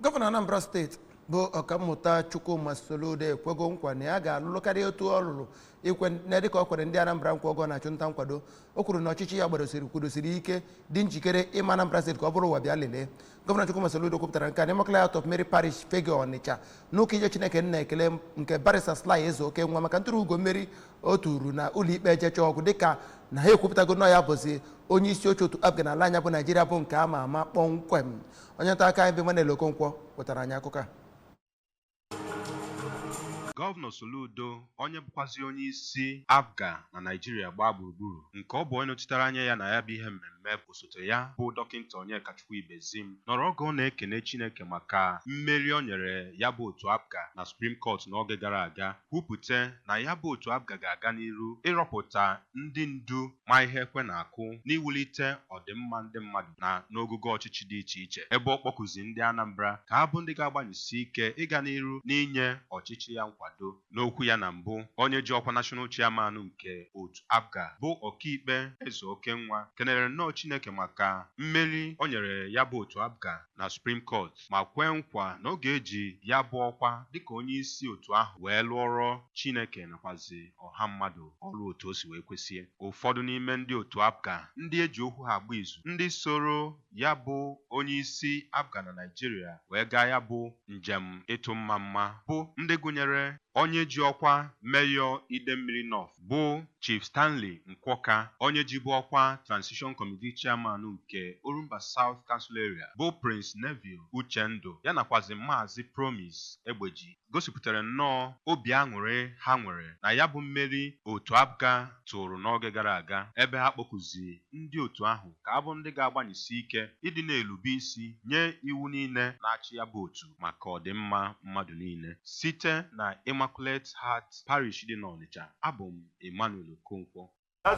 Gọvanọ Anambra Steeti bụ Ọkammụta Chukwuma Soludo ekwego nkwa na ya ga-alụlụ karịa otu ọ lụrụ ikwe na dịka ọ kwere ndị Anambra nkwa oge ọ na-achụ nta nkwado. O kwuru na ọchịchị ya gbadosiri kwudosiri ike, dị njikere ịma Anambra Steeti ka ọ bụrụ ụwa bịa lelee. Gọvanọ Chukwuma Soludo kwupụtara nke a n'Immaculate Heart of Mary Parish, Fegge, Ọnịcha, n'ụka ije Chineke nna ekele nke Barrister Sly Ezeoke nwa maka ntụrụ ugo mmeri o turu na ụlọikpe ejecha ọgwụ, dịka na ha ekwupụtago nọ ya bụzi onye isi oche otu APGA n'ala anya bụ Naijiria, bụ nke ama ama kpọmkwem. Onye nta aka anyị bụ Emmanuel Okonkwo wetara anyị akụkọ a. Gọvanọ Soludo, onye bụkwazi onye isi APGA na Naijiria gbaa gburugburu, nke ọ bụ onye nọchitere anya ya na ya bụ ihe mmemme, osote ya bụ Dọkịnta Onyekachukwu Ibezim, nọrọ oge ọ na-ekene Chineke maka mmeri o nyere ya bụ otu APGA na Supreme Court n'oge gara aga, kwupụta na ya bụ otu APGA ga-aga n'iru ịrọpụta ndị ndu ma ihe ekwe na-akụ n'iwulite ọdịmma ndị mmadụ na n'ogogo ọchịchị dị iche iche, ebe ọ kpọkụzi ndị Anambra ka ha bụ ndị ga-agbanyụsi ike ịga n'iru n'inye ọchịchị ya nkwado. N'okwu ya na mbụ, onye ji ọkwa National Chairman nke otu APGA bụ Ọkaikpe Ezeokenwa kenere nnọọ Chineke maka mmeri o nyere ya bụ otu APGA na Supreme Court, ma kwee nkwa na ọ ga-eji ya bụ ọkwa dịka onye isi otu ahụ wee lụọrọ Chineke nakwazi ọha mmadụ ọrụ otu o si wee kwesị. Ụfọdụ n'ime ndị otu APGA ndị eji okwu ha agba izu, ndị soro ya bụ onye isi APGA na Naịjirịa wee gaa ya bụ njem ịtụ mma mma, bụ ndị gụnyere onye ji ọkwa Mayor Idemmili North bụ Chief Stanley Nkwoka, onye jibu ọkwa Transition Committee Chairman nke Orumba South Council Area bụ Prince Neville Uchendu, ya nakwazi Maazị Promise Egbeji, gosipụtara nnọọ obi aṅụrị ha nwere na ya bụ mmeri otu APGA tụrụ n'oge gara aga, ebe ha kpọkụzi ndị otu ahụ ka abụ ndị ga-agbanyesi ike ịdị na-elube isi nye iwu niile na-achị ya bụ otu maka ọdịmma mmadụ niile. Site na Immaculate Heart Parish dị n'Ọnịcha, abụ m Emmanuel Okonkwo.